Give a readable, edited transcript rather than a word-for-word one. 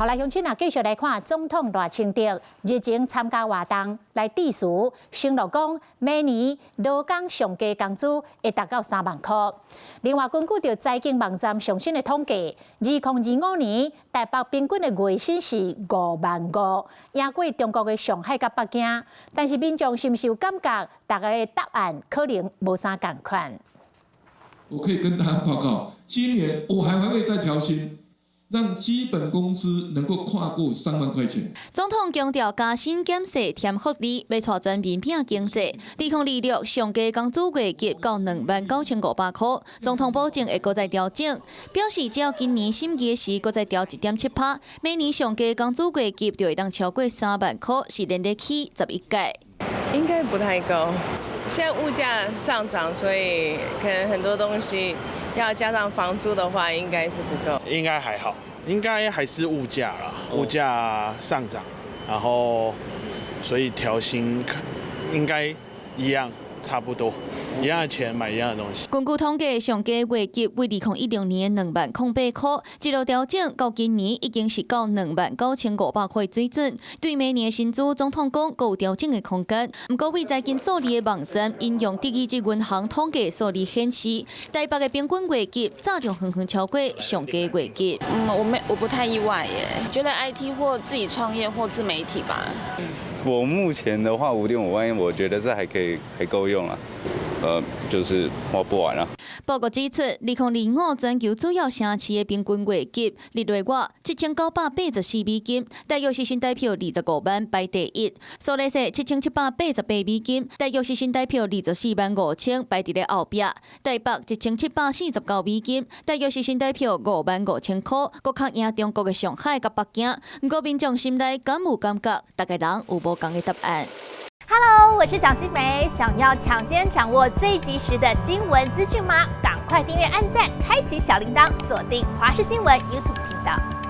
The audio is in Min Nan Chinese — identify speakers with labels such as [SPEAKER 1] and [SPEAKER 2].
[SPEAKER 1] 好來，鄉親啊，繼續來看總統賴清德日前參加活動來致辭，承諾講明年勞工上低工資會達到3萬箍。另外，根據著財經網站上新的統計，2025年台北平均的月薪是5萬5，贏過中國的上海佮北京。但是民眾是毋是有感覺？大家的答案可能無啥仝款。
[SPEAKER 2] 我可以跟大家報告，今年我還會再調薪，讓基本工資能夠跨過3萬塊錢。
[SPEAKER 3] 總統強調加薪減稅添福利，欲帶全民拼經濟。2026上低工資月給到29,500箍，總統保證會閣再調整，表示只要今年審議時閣再調1.7趴，明年上低工資月給就會當超過3萬箍，是連咧起11屆。
[SPEAKER 4] 應該不太夠，現在物價上漲，所以可能很多東西要加上房租的話，應該是不夠。
[SPEAKER 5] 應該還好，應該還是物價啦，物價上漲，然後所以調薪應該一樣，差不多，一樣的錢買一樣的東西。
[SPEAKER 3] 根據統計，上低月給為2016年20,008箍，一路調整到今年已經是到29,500塊水準。對明年的薪資，總統講閣有調整的空間。毋過為財經數字的網站引用德意志銀行統計數字顯示，台北的平均月給早就遠遠超過上低月給。
[SPEAKER 6] 嗯，我沒，我不太意外耶，覺得 IT 或自己創業或自媒體吧。
[SPEAKER 7] 我目前的話5.5萬，我覺得這還可以，還夠用啊。就是花不完啊。
[SPEAKER 3] 報告指出，2025全球主要城市的平均月給，日內瓦7984美金，大約是新台票25萬，排第一；蘇黎世7788美金，大約是新台票24萬5千，排佇咧後壁。台北1749美金，大約是新台票5萬5千箍，閣較贏中國的上海佮北京。毋過民眾心內敢有感覺？逐家人有無仝的答案。
[SPEAKER 8] Hello，我是蔣新梅，想要搶先掌握最及時的新聞資訊嗎？趕快訂閱、按讚、開啟小鈴鐺，鎖定華視新聞 YouTube 頻道。